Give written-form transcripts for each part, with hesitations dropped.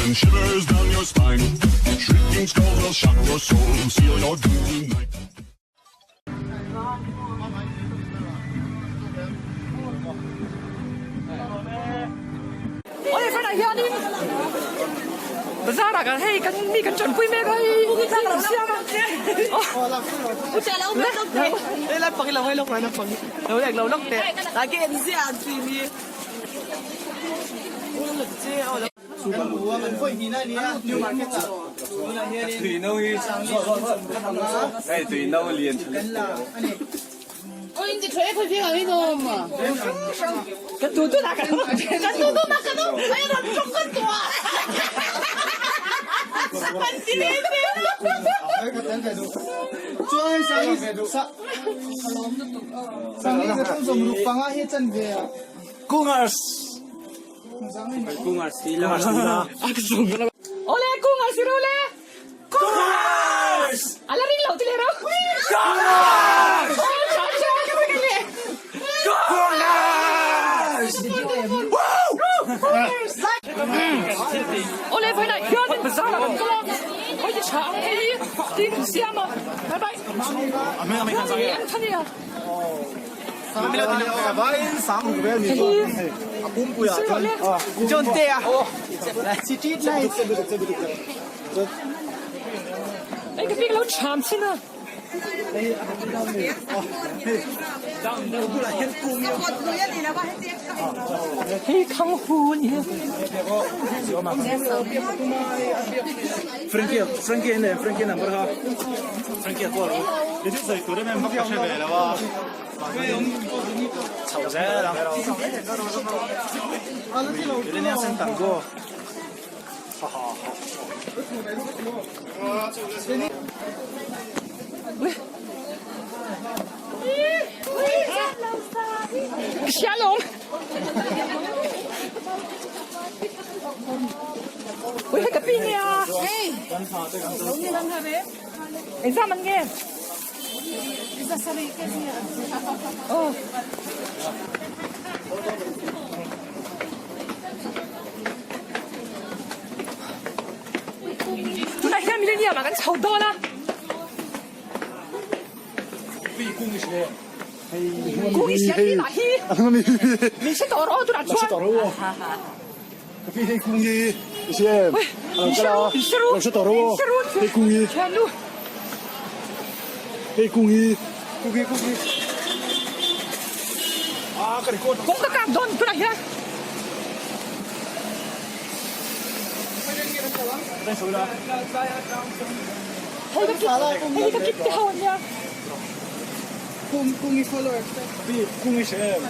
Send shivers down your spine. Shrieking skulls will shock your soul, seal your doom tonight. Awle friend ah hianin bazar ah kan hei kan mi kan tanpui mek a hei kan siam a Kan tu tu nak kan tu tu nak kan Kungars Ole kunga siru le Kungars Ala ring lo ti le ro Kungars Kungars Ole vai nai hian in bazar ah kan kal a hei ti tha ang hei tin siam a bye bye an thani a Ei ka bik lo cham chin a. Hei khang hu ni. Frankie Frankie ne Frankie number kha Frankie call ru ni thil sawi tur em em vak ka hre ve lo a chho zel ang Millennium Center go ha ha ha. Shalom. Ui hei ka pi nia. Eng zam an nge? Oh. Tunah hian millennium ah kan chho dawn a. Kung i siam tih mah hi min hre tawh rawh tunah chuan. Hei kung hi i siam. Min hre ru, min hre ru, min hre ru. Hei kung hi. Thiannu. Hei kung hi. Kung hi kung hi. Ah ka record. Kung ka kap dawn tunah hian. Hei ka kip, hei ka kip te ho ania. Kung kung i follower. Kung i hre em.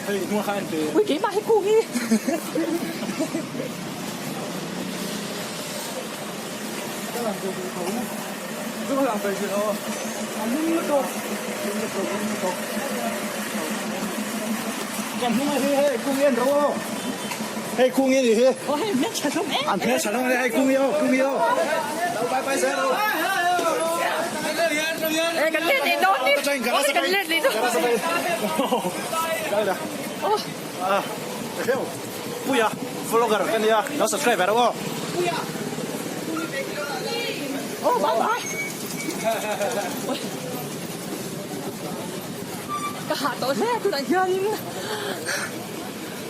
Hei hnua kha en te. Ui keimah hi kung i. Kan hnung hi hei kung i en ro aw. Hei kung i ni hi. Aw hei hmeltha hlawm em. An hmeltha hlawm em hei kung i aw kung i aw. Lo bye bye zel aw. Eh kan let leh dawn ni. Aw kan let leh dawn. Aw. Ah Puia vlogger ka nia lo subscribe ve rawh aw. Puia. Aw bye bye. Ka hah tawh hle tunah hianin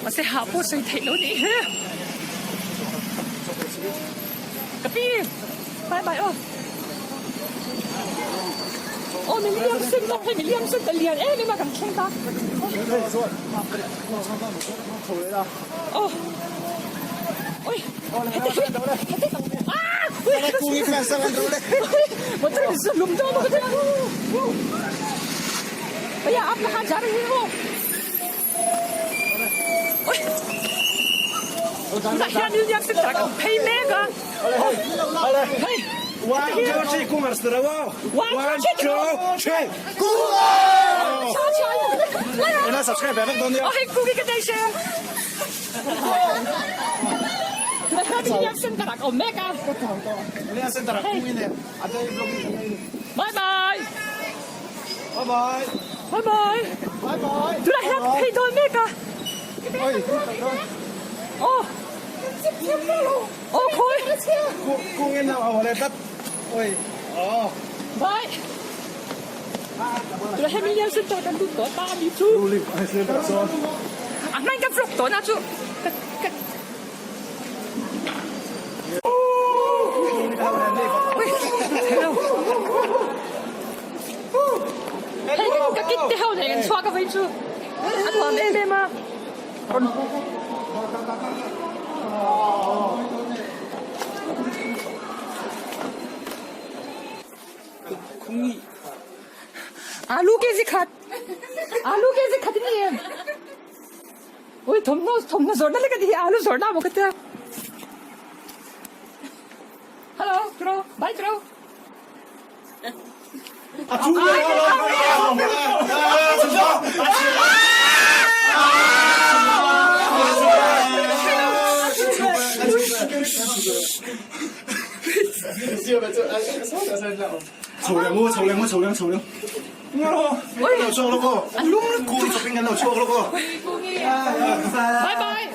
mahse hah pawh sawi theih loh nih hi. Ka pi bye bye aw. Aw min liam sen bawk hei min liam sen ta lian em em a kan thleng ta. Aw oi heti hi heti ah motor in zu lum dawn bawk a भैया आप कहाँ जा रहे हो oi tunah hian William Center kan phei mek a hei One, two, three, kungars tira wo. One, two, three, kungars! Ena subscribe ve vek dawn nia. Oh hei kungi ka nei se. Tunah hian William Center ah ka awm mek a. William Center ah kungi nen a day vlogging kan nei ni. Bye bye. Bye bye. Bye bye. Bye bye. Tunah hian ka phei dawn mek a. Oi. Oh. Aw khawi. Kungin lo a le tlat. Oi. Oh. Bye. Tuna hemi hian center kan lut tawh ta ami chu. A hmain ka vlog tawh na chu. Ka ka Hei ka kit te ho nen kan chhuak a vei chu. A nuam em em a. Alu kg khat alu kg khat in ni em ui thawmhnaw thawmhnaw zawrhna lek a ni hi alu zawrhna maw ka tia hello bro bye bro. Bye bye.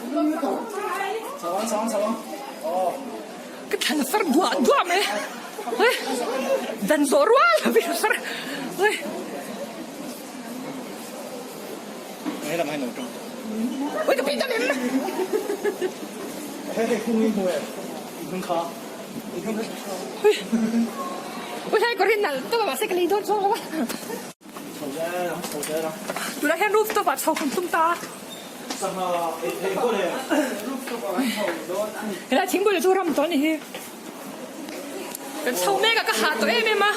Ka thlan far duah duah mai oi dan zawh rual lo in far oi oi ka pin ta lem oi oi hai ka rin nal tawp a mahse ka lei dawn chuang lo a tunah hian rooftop ah chho kan tum ta a. Helai thingpui chu ram tawh a ni hi. Kan chho mek a ka hah tawh em em a.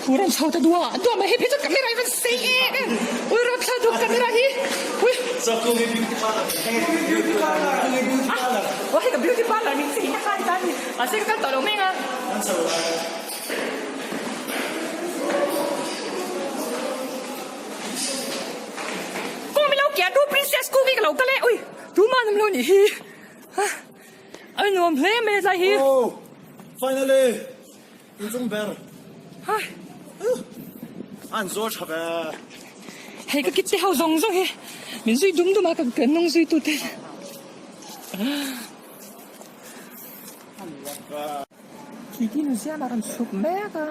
Thu rawn chho ta duah duah mai hei phei chuan camera hi van sei em em ui rawn thla duh camera hi ui a hei ka beauty parlour min chei na kha a ni ta a ni mahse ka kal tawh lo mek a. Kawng milo kian ru princess ku ki ka lo kal e ui tuma an awm lo nih hi a nuam hle mai tlai hi Oh finally in chung ber ha an zawl tha ve hei ka kit te ho zawng zawng hi min zui dum dum a ka nung zui tu te Khi museum a rawn chhuk mek a.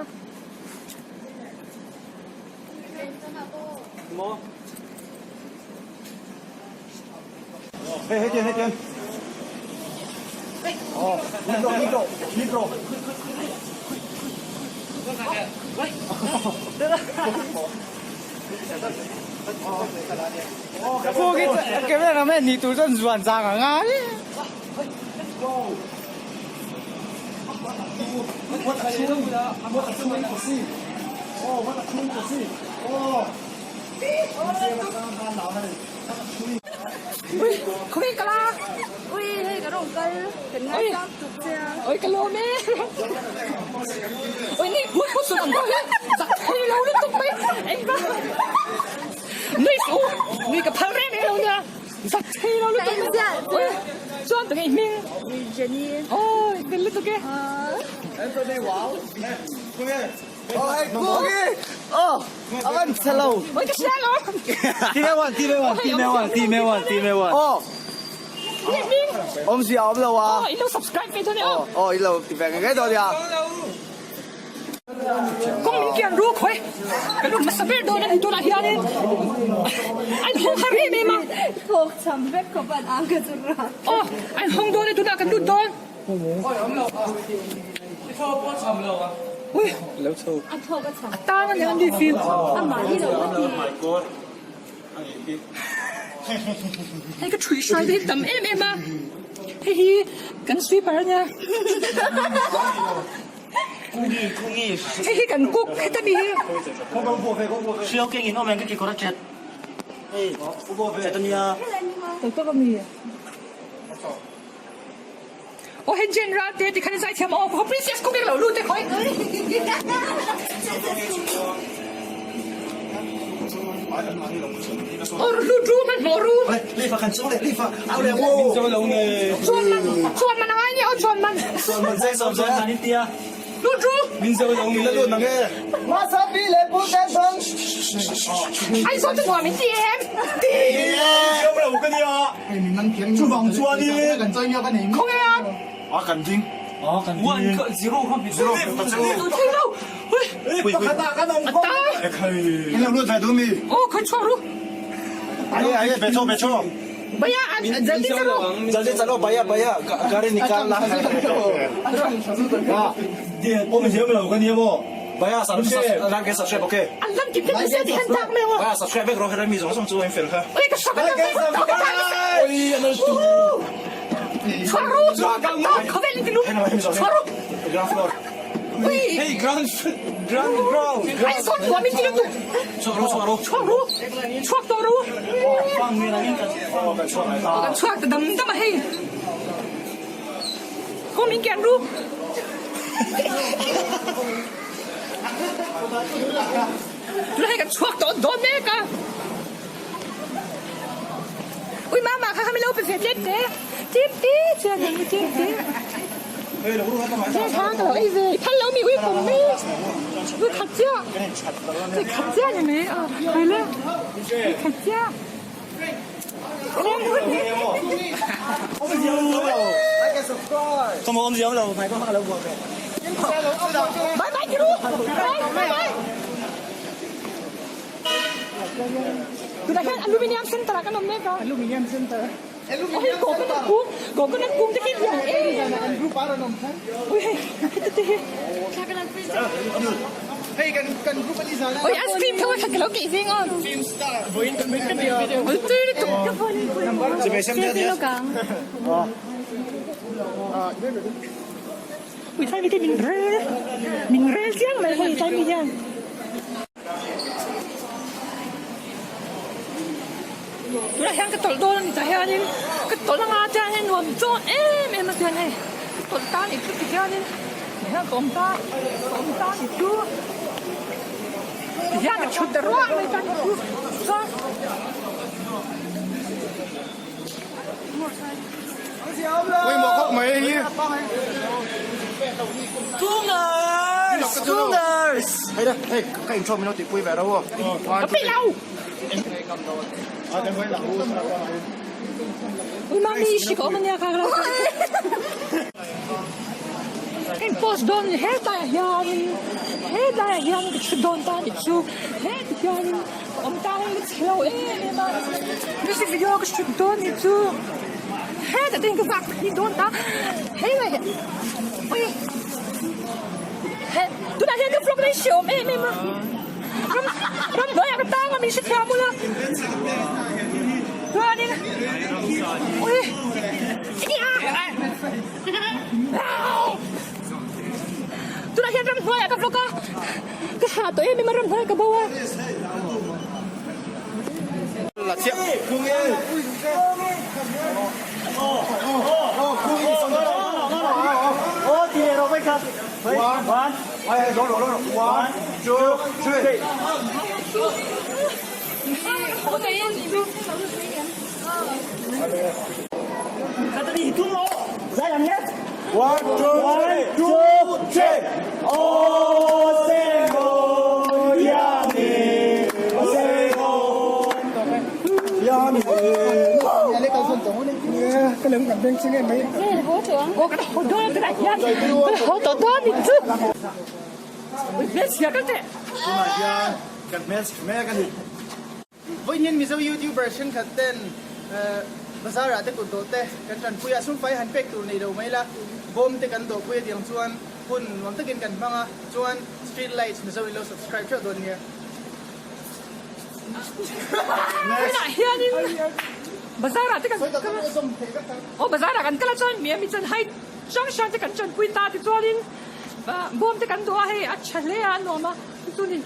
Ui khawi ka la. Ui hei ka rawn kal kan ngai tlang tuk che a. Ui ka lawm e. Ui ni hmui hmui sun ang deuh hian zak thei lo lutuk mai engvang. Nui suh u nui ka phal reng reng lo nia. Zak thei lo lutuk mai. Ui chuan tunge i hming? Jenny. Aw i fel lutuk e. Ui ka hria lo. Tunge i hming? Aw i lo subscribe ve dawn e aw. Kawng min kian ru khawi kan rawn hmasa ber dawn a ni tunah hianin a inhawng har em em a. Thawk cham vek khawp an ang ka chu rak. Aw a inhawng dawn e tunah kan lut dawn. Ui A thawk a cham. A tang a ni ang ni fim. Amah hi lo ka ti. Hei ka thui hruai te hi tam em em a hei hi kan sweeper a nia. Hei hi kan cook heta mi hi. Aw hei Jen Ralte ti khan i zaithiam aw khaw princess cook eng lo lut e khawi. Aw lut ru hmanhmawh ru. Chuan man chuan man a ngai nia aw chuan man. Lut ru. Min zo lo mi la lut nang e. Masapi leh Pu Tenthang. Aizawl chu nuam in ti em? Ti e. Siam lo ka nia. Chuvang chuanin. Khawnge a? A kan ding. A kan ding. One kha zero kha mi zero ta chu. Lut thei lo. Pakhat ah kan awm khawm. A ta. E khai. In lo lut ve duh mi. Aw khawi chhuak ru. Aye aye be cho be cho. Bhaiya jaldi chalo. Jaldi chalo bhaiya bhaiya gari nikal la. Awm hiam lo ka nia maw. Bhaiya like and subscribe okay. An lan kim te se ti han tak mai aw. Bhaiya subscribe vek rawh helai mi zawng zawng chu a in fel kha. Oi ka shock Like and subscribe. Oi an tu. Chhuak ru. Chhuak ang. Khawvel in ti lum. Chhuak ru. Ground floor. Hey ground ground ground. Ai sawn nuam in ti lutuk. Chhuak ru chhuak ru. Chhuak ru. Chhuak tawh ru. Kan chhuak lai ta. Kan chhuak ta dam dam a hei. Kawng min kian ru. Tuna hei kan chhuak tawh dawn mek a. Ui mama kha kha min lo pe ve tlem te. Tlem te chuan eng tlem te. He kha ka lo ei ve. I phal lo mi ui kum mai. Ui khat chiah. Ui khat chiah ni mai. A hai le. Ui khat chiah. Bye bye Kiru. Bye bye bye. Tunah hian aluminium center ah kan awm mek a. Aluminium center. Aw hei coconut kung coconut kung te khi lian em em a. Ui hei heti te hi. Hei kan kan group ani zan a. Oi ice cream kha kha ka lo keih veng a. Oi tui lutuk. Ui tlai mi te min rel min rel chiang mai hei tlai mi hian. Tunah hian ka tawlh dawn a ni tah hianin ka tawlh anga chuan hei nuam chawn em em a chuan hei ka tawlh ta ni chu ti hianin ti hian ka awm ta ka awm ta ni chu ti hian ka thut ta ruak mai ta ni chu chuan. Pawimawh khawp mai hei hi. Hei le hei ka intro min lo tihpui ve ro aw. Ka peih lo. Ui mami hri ka awm ania ka lo. Ka in post dawn ni hetlaiah hianin hetlaiah hian ka thut dawn ta nih chu heti hianin ka awm ta hi ka chhe lo em em a music video ka shoot dawn nih chu hetah te hian ka vak phei dawn ta helai hi ui he tunah hian ka vlog na hi hre awm em em a ram ramhnuaiah ka tang a min hrethiam ula chuanin ui Tunah hian ramhnuaiah ka vlog a, ka hah tawh em em a ramhnuaiah ka bo a. Vawiin Mizo YouTuber thenkhat ten bazar ah te kut dawh te kan tanpui a, sumfai han pek tur nei lo mai la, bawm te kan dawhpui a tiang chuan hun nuam takin kan hmang a, chuan Street Lights Mizo in lo subscribe theuh dawn nia. Tunah hianin bazar ah te kan kal a, aw bazar ah kan kal a chuan mi ami chuan height hrang hrang te kan tanpui ta tichuanin bawm te kan dawh a hei a tha hle a a nuam a tichuanin.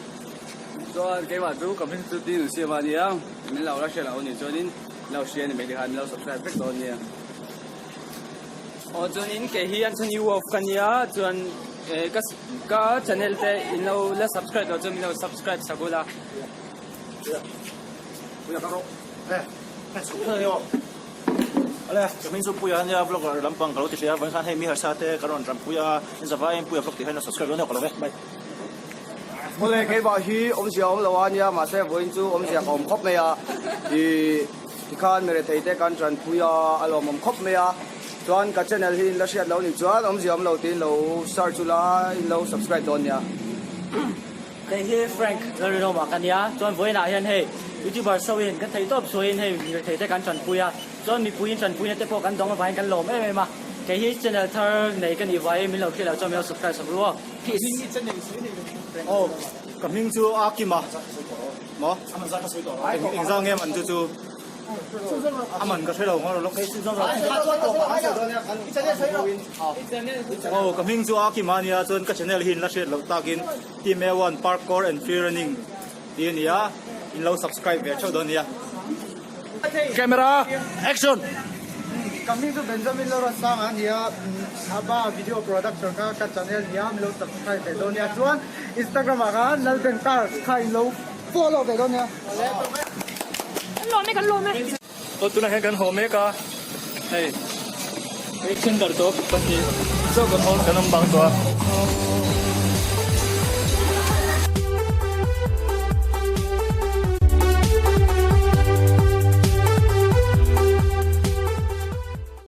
Chuan keimah chu ka hming chu Dil Siam a nia, min lo la hre lo anih chuanin min lo hria ni mai tikhan min lo subscribe vek dawn nia. Aw chuanin kei hi Anthony Wolf ka nia chuan eh ka ka channel te in lo la subscribe lo chuan min lo subscribe sak ula. Awle, ka hming chu Puia a nia, vlogger lampang ka lo ti hle a, vawiin khan hei mi harsa te ka rawn rampui a, in zavaiin Puia vlog tih hian subscribe dawn deuh ka lo ve, bye. Awle, keimah hi awmzia awm lo a nia, mahse vawiin chu awmzia ka awm khawp mai a, ih tikhan mirethei te kan tanpui a, a lawmawm khawp mai a, chuan ka channel hi in la hriat lo nih chuan awmzia awm lo tiin lo search ula in lo subscribe dawn nia. Kei hi Frank Lalrinawma ka nia, chuan vawiinah hian hei YouTuber so in kan theihtawp chhuahin hei mirethei te kan tanpui a, chuan mipuiin tanpuina te pawh kan dawng avangin kan lawm em em a, kei hi channel thar nei ka nih vaiin min lo hriat loh chuan min lo subscribe sak ru aw. Peace. Aw ka hming chu a Kima maw engzah nge man chu chu a man ka hre lo ngaw lawk aw ka hming chu a Kima ania chuan ka channel hi in la hriat loh takin Team A one Parkour and Free Running tih a ni a, in lo subscribe ve theuh dawn nia. Camera action! Ka hming chu Benjamin Lalruatsanga a ni a, Haba video production kha ka channel nia min lo subscribe ve dawn nia chuan Instagram ah khan Lalbenkars kha in lo follow ve dawn nia. Kan lawm e, kan lawm e. Aw tunah hian kan haw mek a, hei center tawp pahnih zawk kan awm kan awm bang tawh a.